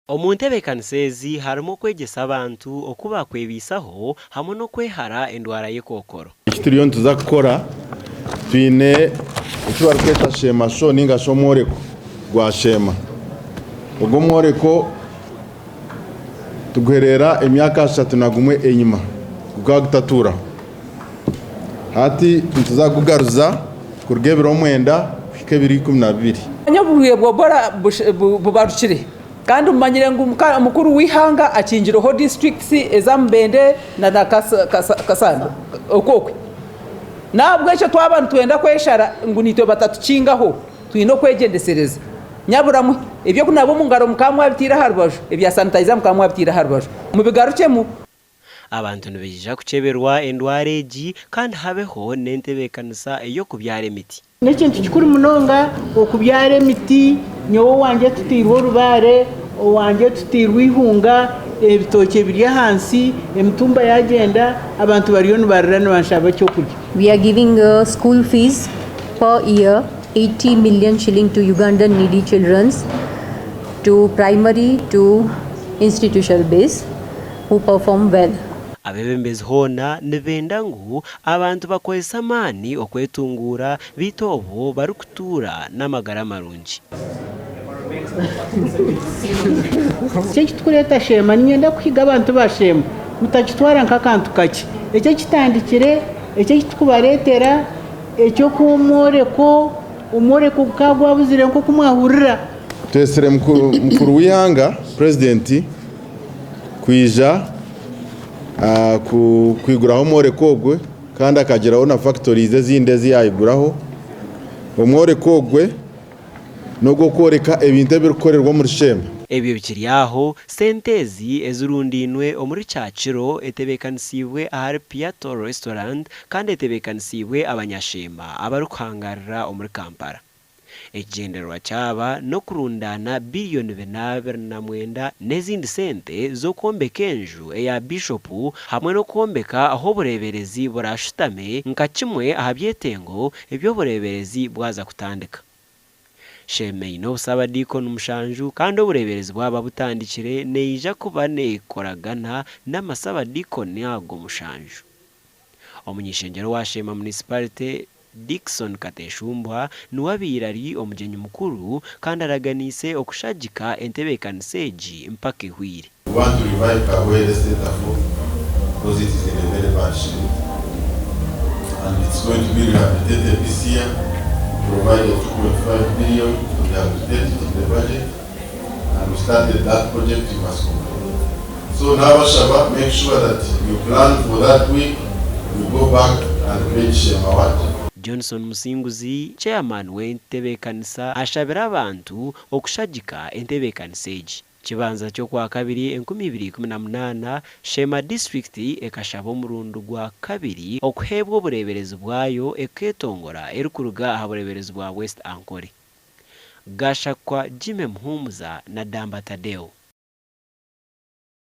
Omu ntebeekanisa ezi harimu okwegyesa abantu oku baakwebaisaho hamwe n'okwehara endwara y'ekookoro. Eki turiyo nituza kukora, twine eki barikweta Sheema Show ninga shi omworeko gwa Sheema. Ogu omworeko tuguhereera emyaka 31 enyima gukaba gutatuuraho. Hati nituza kugugaruza kuruga ebiro mwenda kuhika ebiro 12. Manya oburwaire bwa Ebola bubarukire kandi mumanyire ngu mukuru w'eihanga akingireho disiturikiti eza Mubende na Kasanda okwokwe. N'ahabw'ekyo twaba nitwenda kweshara ngu naitwe batatukingaho, twine okwegyendesereza. Nyabura mwe, eby'okunaaba omu ngaro mukaba mwabiteire aha rubaju, ebya sanitayiza mukaba mwabiteire aha rubaju, mubigarukyemu. Abantu nibaija kukyeberwa endwara egi kandi habeho n'entebeekanisa ey'okubyara emiti. N'ekintu kikuru munonga okubyara emiti, nyowe owangye tutairwe orubaare, owangye tutairwe eihunga, ebitookye biri ahansi, emitumba yagyenda, abantu bariyo nibarira nibanshaba ekyokurya. We are giving school fees per year 80 million shilling to Ugandan needy childrens to primary to institutional base. who perform well. Abeebembezi hoona nibenda ngu abantu bakozese amaani okwetunguura beitu obwo barikutuura n'amagara marungi. Eki ekitukureeta Sheema, niinyenda kuhiga abantu ba Sheema mutakitwara nk'akantu kakye. Eki ekitandikire, eki ekitukubareetera, eky'oku omworeko, omworeko gukaba gwabuzire nk'oku mwahurira. Twetsire mukuru w'eihanga, Purezidenti, kwija kwiguraho omworeko ogwe kandi akagiraho na fakitorizi ezindi ezi yayiguraho. Omworeko ogwe n'ogw'okworeka ebintu ebirikukorerwa omuri Sheema. Ebyo bikiri aho, sente ezi ezirundainwe omuri Kyakiro etebeekanisiibwe ahari Piato Restaurant kandi etebeekanisiibwe abanyasheema abarikuhangaarira omuri Kampala. Ekigyendererwa kyaba n'okurundaana biriyoni bina abiri na mwenda n'ezindi sente z'okwombeka enju eya Bishopu hamwe n'okwombeka ahu obureeberezi buraashutame nka kimwe aha byetengo eby'obureeberezi bwaza kutandika. Sheema eine obusabadiikoni mushanju kandi obureeberezi bwaba butandikire neija kuba neekoragana n'amasabadiikoni ago mushanju. Omuny'eishengyero wa Sheema Munisiparite, Dickson Kateshumbwa niwe abaire ari omugyenyi mukuru kandi araganiise okushagika entebeekanisa egi mpaka ehweire. We want to revive Kabwere Centre for because it is in a very bad shape and it's going to be rehabilitated this year, we provided 2.5 billion to rehabilitate it in the budget and we started that project we must complete. So nabashaba make sure that you plan for that week you go back and pledge Shema what? Johnson Musinguzi, Chairman w'entebeekanisa ashabire abantu okushagika entebeekanisa egi. Kibanza ky'Okwakabiri 2018, Sheema disiturikiti ekashaba omurundi gwa kabiri okuheebwa obureeberezi bwayo eketongora erikuruga aha bureeberezi bwa West Ankole. Gashakwa Jimmy Muhumuza na Damba Tadeo.